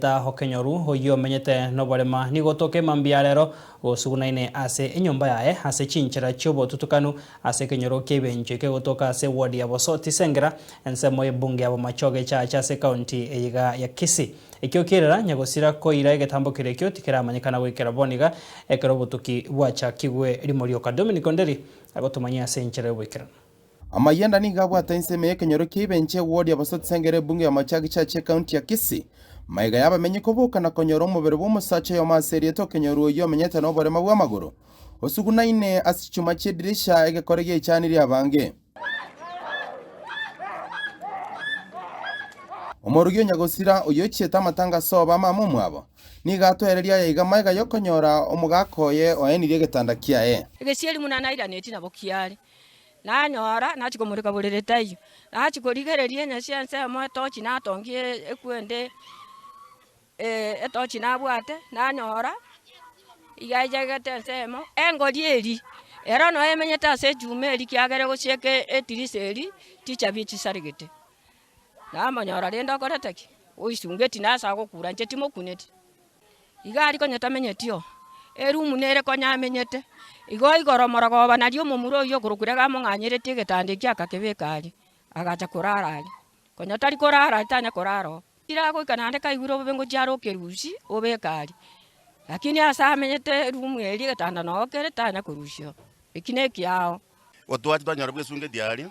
Okenyoru, oyio omenyete noborema, nigo otoka emambia ya rero gosugunaine ase enyomba yaye ase chinchera chi'obotutukanu ase ekenyoro kia Ibenchwe kegotoka ase eward ya Bosoti Sengera, ensemo y'ebunge ya Bomachoge Church ase ekaunti eyiga ya Kisii. Ekio kerera nyagosira koira egetambo keria ekio tikeramanyekana goikera bono iga ekero obotuki bwachakigwe rimo rioka. Dominic Onderi agotomanyia ase enchera y'oboikeranu. Amayenda nigo abwate ensemo y'ekenyoro kia Ibenche eward ya Bosoti-Sengera ebunge ya Machaki Church ecounty ya Kisii. Magega y'abamenyi koboka na konyora omobere bw'omosacha oyomo ase erieta okenyorwa oyio omenyete noborema bw'amagoro, osugunaine ase chichuma chi'edirisha egekore giaichanirie abange. Omorugi o nyagosira oyio ochiete amatanga ase oba mama omwabo, nigo atoereria aya iga magega y'okonyora omogaka oye oenirie egetanda kiaye. Egesieri buna nairaneti nabo kiare, Nanyora nachia komoreka borere taiyo, nachia korigereria enyasi ensemo etochi natongie ekwende etochi nabwate, nanyora iga echagete ensemo, engori eria, ero noyo emenyete ase echuma eria kiagera egosieka etirisa eria, chichabi chisaregete. Namonyora rende okorete ki? Oisungeti nase agokura inche timokuneti. Iga aria konya tamenyeti oo, erumu nere konya amenyete. Igo igoro omorogoba nario omomura oyio okorokwa Rega among'anyeretie egetanda ekio akakebeka aria, agacha korara aria. Konya tari korara aria tanya korara oo. Tiragoika naende kaigure obobe ngochia are okerusia obeke aria. Lakini ase amenyete erumu eria egetanda noo kere tanya korusia oo. Eki nekiao. Igo twacha twanyora bwesungeti aria,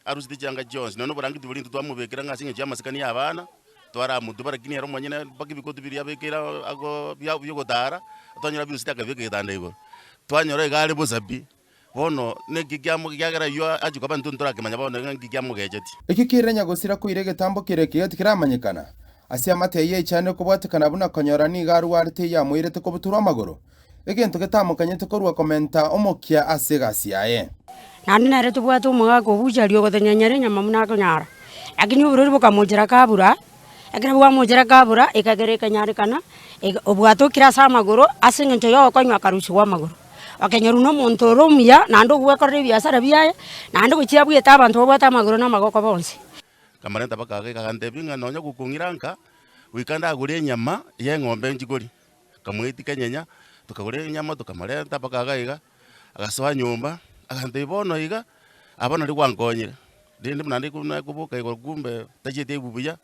Arusete chianga chionsi, nonya noborangeti boria intwe twamobekera ng'a ase engencho y'amasikani y'abana, twaramotwe lakini ere omonyene mpaka ebikoti biria abekeire ago bia bi'ogotara, twanyora abirusete akabibeka egetanda igoro. Twanyora iga are bosa pi, bono naki kiamo kiagera aywo achia koba intwe ntorakemanya bono ng'a nki kiamogecheti. Ekio kere nyagosira koira egetambo kere ekiya tikeramanyekana. Ase amate ayio aichane kobwatekana buna konyora nigo arwarete eyio amoirete kobutorwa amagoro, Egento getamokanyete korwa komenta omokia ase egasi yaye. Naende nere tobwate omogaka obucharia ogotonyenyera enyama buna akonyara, lakini oborwaire bokamochera kabura, ekero bwamochera kabura, ekagera ekanyarekana, ega obwatokire ase amagoro ase eng'encho ya ogokonywa akarusigwa amagoro. Okenyorwa na omonto ore omuya, naende ogwekorera ebiasara biaye, naende gochia abwete abanto babwate amagoro na amagoko bonsi. Nkamarenta mpaka iga agantebia ng'a nonya gokong'ira nka, goika ndagore enyama ya eng'ombe nchikoria. Tokamoetia kenyenya, tokagora enyama tokamorenta mpaka iga iga, agasoa nyomba, agantebia bono iga, aba nario gwankonyire, rende buna naende nakoboka igoro kumbe tachieti aigwe buya,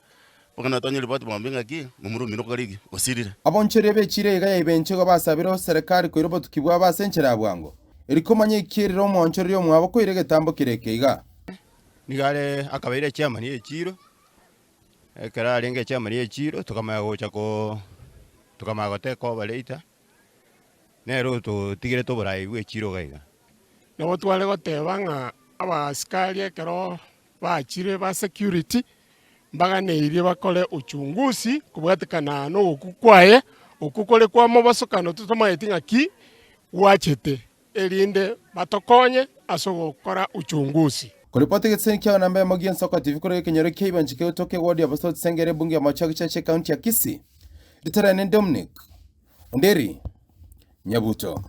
bono natonyire ripoti mwambia ng'aki, momura omino kare ki, osirire. Abonchoria b'echiira iga ya Ibenche igo basabire Serekari koira obotuki bwabo ase enchera ya bwango, erio komanya ekierire omoonchoreria omwabo koira egetambo kere eke iga. Nigo are akabeire echairman ye echiiro. Ekero arenge echairman ye echiiro tokamanya gocha koo tokamanya goteka oboreita, nere ototigerete oborai bwa echiiro iga iga. Nabo tware goteba ng'a abaasikari ekero bachire ba security, mbaganeirie bakore uchunguzi kobwatekana na ogokwa kwaye, okwo kore kwa mobosokano totamanyeti ng'aki gwachete. erinde batokonye ase ogokora uchunguzi. Koripoti egetiseni kiao namba eyemo gi'ensoko TV korwa ekenyoro kia Ibanchi kegotoka eward ya Bosoti Sengera ebunge ya Machoge Church ecounty ya Kisii. Ritarane Dominic Onderi Nyabuto.